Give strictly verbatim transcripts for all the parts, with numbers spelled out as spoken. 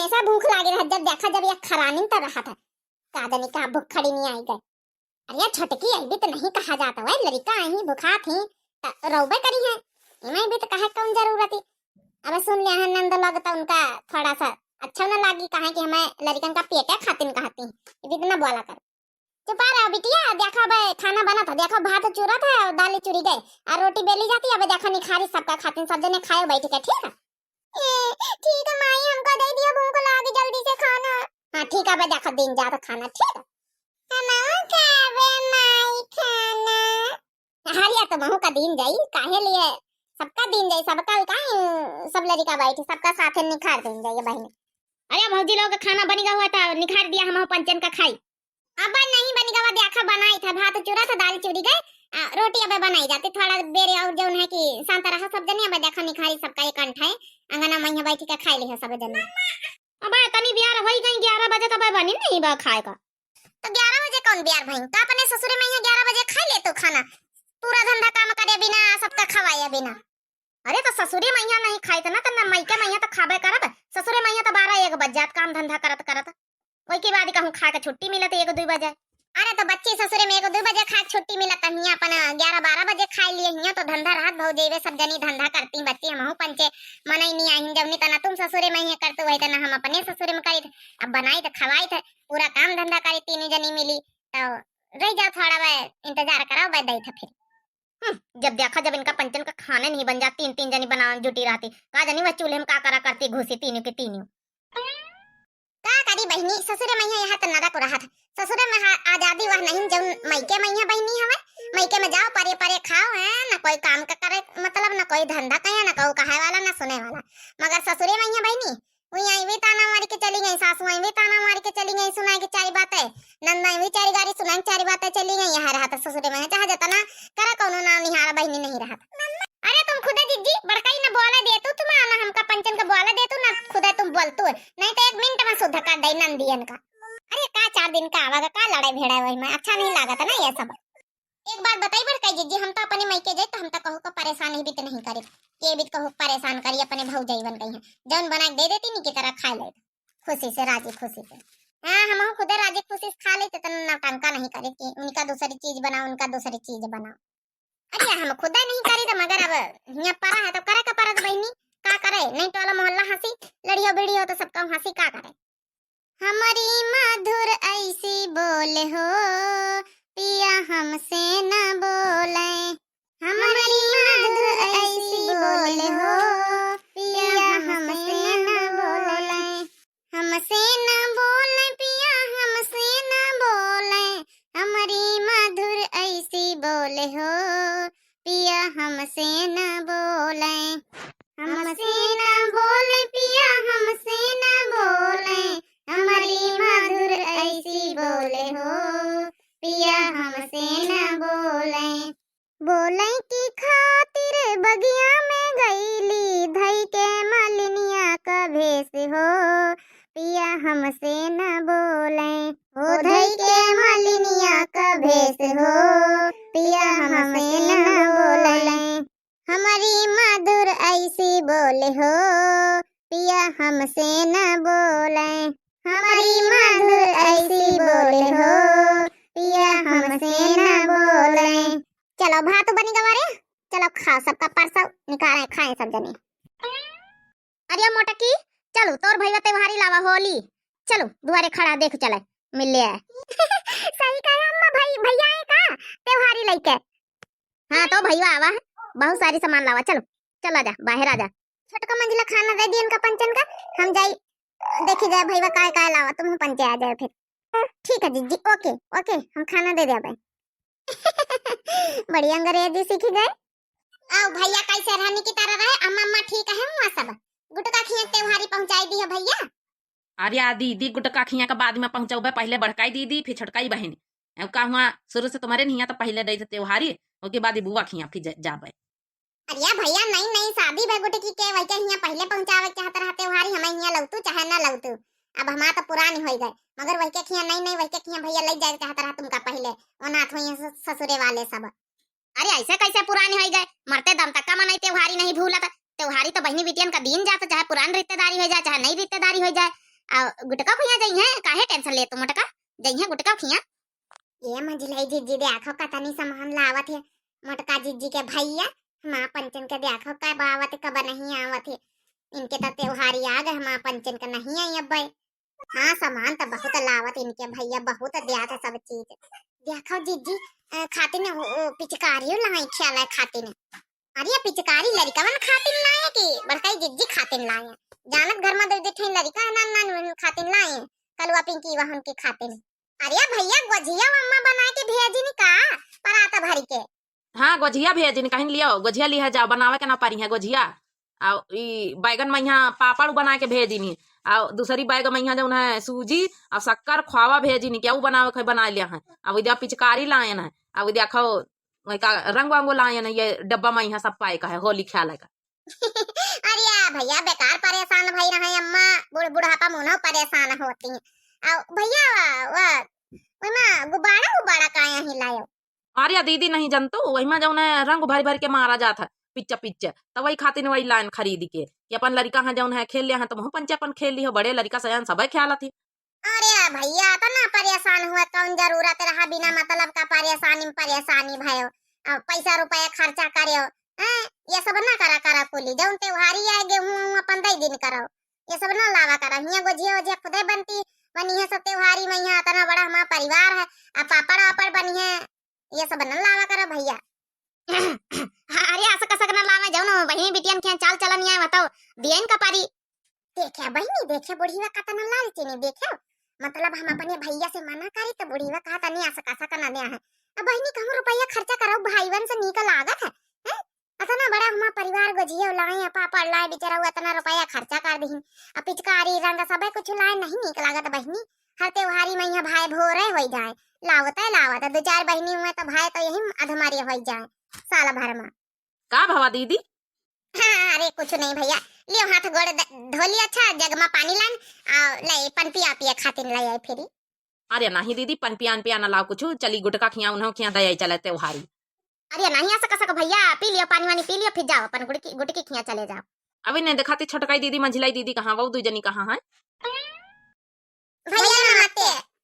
ऐसा भूख लागे रहा, जब देखा जब ये खरानिन तो रहा था। का जानी कहाँ भूख खड़ी नहीं आई गए। अरे छोटकी अइबी तो नहीं कहा जाता है, लड़िका आई भुखात ही तो रोबे करी है। इमे भी तो कहे कौन जरूरत है। अब सुन लिया है नंद लोग तो उनका थोड़ा सा अच्छा न लागी, कहे कि हमें लड़िकन का पेटे खातिन कहती हैं। ये भी तो ना बोला कर। चुपा रहो बिटिया, देखो अब खाना बनत है, देखो भात चूरत है और दाल चूरी गए और रोटी बेली जाती है। अब देखो निखारी सबका खातिन, सब जने खाए बैठ के, ठीक है? ए, ठीक है माई, हमका दे दियो, भूख लागी जल्दी से खाना। हाँ ठीक है, अब देखो दिन जात खाना, ठीक है? हमहू खाबे माई खाना। हरिया तो महू का दिन जाई, काहे लिए सबका दिन जाई, सबका काहे सब लड़िका बैठी, सबका साथे निखार दिन जाई बहिनी। अरे भौजी लोग खाना बनी गवा हुआ था, निखार दिया हमहू पंचन का खाई। अब नहीं बनी गवा, देखा बनाई था भात चूरा था, दाल चूरी गए, आ, रोटी अब बनाई जाती थोड़ा बेरे और जौन है कि शांत रहा सब जने। अब देखा निखारी सबका एक अंठ है, अंगना में बैठ के खाई ली है सब जने। अब तनी बियार होई गई, ग्यारह बजे तब बनी नहीं बा खाए का। तो ग्यारह बजे कौन बियार भई? तो अपने ससुरे में यहाँ ग्यारह बजे खाई ले तू खाना, पूरा धंधा काम करे बिना, सबका खवाए बिना। अरे तो ससुरे में यहाँ नहीं खाई तो ना, तो ना मइके में यहाँ तो खाबे करब, ससुरे में यहाँ तो बारह एक बज जात काम धंधा करत करत। वही के बाद कहूँ खा के छुट्टी मिलत एक दो बजे। अरे तो बच्ची ससुरे में एक दो बजे खा के छुट्टी मिलत, हियाँ अपन ग्यारह बारह बजे खाई लिए, हियाँ तो धंधा रहत भौजी वे सब जनी धंधा करती बच्ची, हमहू पंचे मनई नहीं आई जौनी तना तुम ससुरे में ही करतू वही तना हम अपने ससुरे में करी थे। अब बनाई थे खवाई थे, पूरा काम धंधा करी, तीनों जनी मिली तो रह जाओ थोड़ा बे इंतजार कराओ बे दई थे फिर। हम्म, जब देखा जब इनका पंचन का खाने नहीं बन जा, तीन तीन जनी बनावन जुटी रहती, का जानी वह चूल्हे में का करा करती घुसी तीनों के तीनों। का करी बहिनी, ससुरे में यहाँ, यहाँ तो नरक रहत। ससुरे में हा-, आजादी वह नहीं जौन मइके में यहाँ बहिनी हवे। मइके में जाओ परे परे खाओ, हैं, न कोई काम का करे मतलब, न कोई धंधा कहे, न कोई कहे वाला, न सुने वाला। मगर ससुरे में यहाँ बहिनी, वही आई भी ताना मार के चली गई, सासू आई भी ताना मार के चली गई, सुनाई के चारी बातें, नंदा आई भी चारी गारी सुनाई के चारी बातें चली गई। यहाँ रहत ससुरे में, चाहे जतना करे कौनो नाव निहारा बहिनी नहीं रहत। अरे तुम खुदे जिज्जी बड़काई न बोले दे तू, तुम आना हमका पंचन का बोले दे तू, ना खुदे तुम बोल तू, नहीं तो एक मिनट में शुद्ध कर दे नंदियन का। अरे का चार दिन का आवा का लड़ाई भेड़ा वही में अच्छा नहीं लागत ना ये सब। एक बात बताई बड़काई जिज्जी, हम तो अपने मइके जाए तो हम तो कहू का परेशान ही भी तो नहीं करे, के भी कहू परेशान करी अपने भौजैवन कही है, जौन बना के दे देती नी की तरह खा ले खुशी से, राजी खुशी से। हाँ हम खुदे राजी खुशी से खा लेते तो नौटंका नहीं करे कि उनका दूसरी चीज बनाओ, उनका दूसरी चीज बनाओ। अरे हम खुदा नहीं करी तो मगर अब हियाँ परा है तो करे का परत बहिनी, का करे? नहीं टोला मोहल्ला हंसी, लड़ियो बीड़ियो तो सबका हंसी का करे। हमारी मधुर ऐसी बोल हो, पिया हमसे न बोले। हमारी मधुर ऐसी बोल हो, पिया हमसे न बोले। हमसे न बोले पिया, हमसे न बोले, हमारी मधुर ऐसी बोल हो, पिया हमसे न बोले। हमसे न बोले पिया, हमसे न बोले, हमारी मधुर ऐसी बोल हो, पिया हमसे न बोले। बोले की खातिर बगिया में गईली, धई के मलिनिया का भेष हो, पिया हमसे न बोले। हो धई के मलिनिया का भेष हो, पिया हमसे न बोले। हमारी मधुर ऐसी बोल हो, पिया हमसे न बोले। हमारी मधुर ऐसी बोल हो, पिया हमसे न बोले। चलो भात बनी गवा रे, चलो खाओ सबका परसो निकाले खाए सब जने। अरे मोटकी, चलो तोर भैया त्योहारी लावा होली, चलो दुआरे खड़ा देख चले मिल ले आए। सही कहे अम्मा, भाई भैया है का त्योहारी लइके? हाँ तो भैया आवा है, बहुत सारी सामान लावा, चलो चला जा बाहर आ जा। छोटका मंजिला खाना दे दियन का पंचन का, हम जाई देखी जाए भैया काय काय लावा, तुम पंचे आ जाए फिर। ठीक है जीजी, ओके ओके, हम खाना दे दे भाई। बड़ी अंग्रेजी सीखी गए। आओ भैया कैसे रहनी की तरह रहे, अम्मा अम्मा ठीक है वहाँ सब। गुटका खिया त्योहारी पहुँचाई दी है भैया। अरे आ दीदी गुटका खिया के बाद में पहुँचौबे, पहले बड़काई दीदी फिर छोटकाई बहनी। अब का हुआ शुरू से तुम्हारे नहीं तो पहले दे त्योहारी, ओके बाद ही बुआ खिया फिर जा- जाबे। अरे भैया, नई नई शादी भे गुटकी के, वही के हियाँ पहले पहुँचावे के चाहत रहा त्योहारी, हमें हियाँ लौतू चाहे ना लौतू। अब हमार तो पुरानी होई गए, मगर वही के हियाँ नई नई वही के हियाँ भैया ले जाए चाहत रहा तुमका पहले, वो नाथ हुई हैं स-, ससुरे वाले सब। अरे ऐसे कैसे पुरानी होई गए? मरते दम तक का मनई त्योहारी नहीं भूलत। त्योहारी तो बहनी बिटियन का दिन जात, चाहे पुरान रिश्तेदारी हो जाए, चाहे नई रिश्तेदारी हो जाए। आ गुटका खिया जइहें, काहे tension लेत मोटका, जइहें गुटका खिया। ए मझिलाई जिज्जी, देखो कतनी सामान लावत है मोटका जिज्जी के भइया, हमार पंचन के देखो कब आवत है, कब नहीं आवत है। इनके तो त्योहारी आ गए, हमार पंचन के नहीं आई अब्बे। हाँ, सामान तो बहुत लावत इनके भइया, बहुत द्यात है सब चीज। देखो जिज्जी, अ, खातिन उ, उ, पिचकारियो लाई खेले खातिन। अरे, पिचकारी लड़िकवन खातिन लाए कि बड़काई जिज्जी खातिन लाए? जानत घर में दो दो ठे लड़िका है, नान नान खातिन लाए। कलुआ पिंकी वहन के खातिन। अरे भइया, गोझिया अम्मा बनाए के भेजिन का परात भरि के? हाँ, गोझिया भेजिन, कहिन लियो, गोझिया लिहा जाओ, बनावे के ना परी है गोझिया। आ ई बैगन मइहाँ पापड़ बनाए के भेजिनी, आ दूसरी बैग मइहाँ जौन है सूजी आ शक्कर खोवा भेजिनी, कि ऊ बनावे के बनाए लिया है। अब इधर पिचकारी लायन है, अब इधर खाओ, वही का रंग वांगो लायन है, ये डब्बा मइहाँ सब पाए का है, होली खेले का। अरे भइया, बेकार परेशान भई रहे अम्मा, बूढ़ बुढ़ापा मुनो परेशान होती। आ भइया, वा, वा, ओइमा गुब्बारा उब्बारा काहे ही लायो? अरे दीदी, नहीं जनतू, वही मा जौन है रंग भरि भरि के मारा जात है, पिच्चा पिच्चा, त वही खातिर वही लाइन खरीद के कि अपन लड़िका है जौन है खेल लिया है, त महू पंचे अपन खेल लिहो, बड़े लड़िका सयान सबे खेलत ही। अरे भइया, इतना परेशान हुआ, कौन जरूरत रहा बिना मतलब का परेशानी में परेशानी भयो, आ, पैसा रुपया खर्चा करेओ, हैं? ये सब ना करा करा कुली, जौन त्योहारी आए गेहूं वहूं अपन दई दिन करो, ये सब ना लावा करा। हियां गोझिया ओझिया खुदे बनती, बनी है सब त्योहारी में, यहाँ इतना बड़ा हमारा परिवार है, आ पापड़ वापड़ बनी है, ये सब न लावा करो भइया। हाँ, अरे असक असक न लावे, जौन बहिनी बिटियन के चाल चलन आए, बताओ, दियन का पारी। देखे बहिनी, देखे बुढ़िया का तना लालची नहीं देखे, मतलब हम अपने भइया से मना करी तो बुढ़िया कहा तनी असक असक न दे है। अब बहिनी कहूँ रुपया खर्चा करो, भाईवन से नीक लागत है, हैं? अतना बड़ा हमार परिवार, गोझिया लाए, पापड़ लाए, बेचारा वो अतना रुपया खर्चा कर दीन, अब पिचकारी रंग सबे कुछ लाए, नहीं नीक लागत बहिनी। हर त्योहारी में यहाँ भाई भोरे होई जाए, लावत है लावत है, दो चार बहिनी हुए तो भाई तो यही अधमरे होई जाए साल भर में। का भवा दीदी? हाँ, अरे कुछ नहीं भइया, लियो हाथ गोड़ द-, धो लिया, अच्छा जग में पानी लान, आ ले पन पिया पिया खातिन ले आई फिरी। अरे नहीं दीदी, पन पिया न पिया न लाओ कुछ, चली गुटका खिया उन्हों खिया दया चले त्योहारी। अरे नहीं, असक असक भइया, पी लियो पानी वानी पी लियो, फिर जाओ अपन गुटकी गुटकी खिया चले जाओ। अभी नहीं देखाती छोटकाई दीदी, मंझिलाई दीदी कहाँ, वो दू जनी कहाँ है? भइया नमस्ते।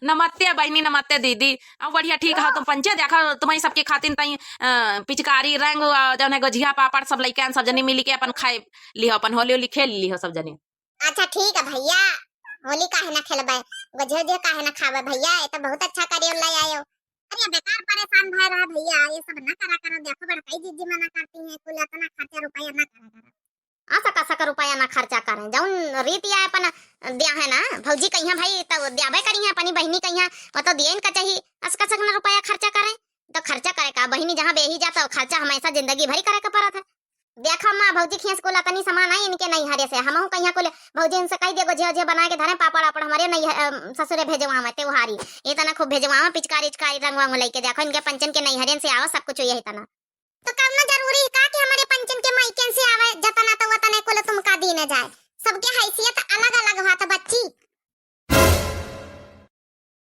नमस्ते बहिनी, नमस्ते दीदी। अब बढ़िया ठीक है, तुम पंचे देखा, तुम्हारी सबके खातिन तई, अ, पिचकारी रंग, अ, जौन है गोझिया पापड़ सब लइके आन, सब जनी मिली के अपन खाए लिहो, अपन होली होली खेल लिहो सब जनी। अच्छा ठीक है भइया, होली काहे ना खेलबे, गोझे ओझे काहे ना खाबे भइया, ये तो बहुत अच्छा करियो लाई आयो। अरे बेकार परेशान भय रहा भइया, ये सब ना करा करो, देखो बड़काई जिज्जी मना करती हैं, कुल इतना खर्चा रुपया ना करा करो। असक असक रुपया ना खर्चा करें, जौन रीति आए अपन द्या है ना भौजी कहिया भाई, तब द्याबे करी है अपनी बहिनी कहिया, वो तो दियन का चाही, असक असक ना रुपया खर्चा करें, तो खर्चा करे का बहिनी, जहाँ बेही जाता खर्चा हमेशा जिंदगी भरी करे का पड़त है। देखा माँ, भौजी खियास कुल अतनी सामान आई इनके नैहरे से। हमहू कहिया कुल भौजी इनसे कही दे, गोझे ओझे बनाए के धरे, पापड़ वापड़ हमारे नैहर, अ, ससुरे भेजवावे त्योहारी। इतना खूब भेजवावे, पिचकारी इचकारी रंग वंग लेके। देखो इनके पंचन के नैहरे से आवा, सब कुछ यही तना। तो कौनो जरूरी है का कि हमारे पंचन के मायके से आवे, जतना तो वतने कुल तुमका दीने जाए? सबके हैसियत अलग अलग हुआ था बच्ची।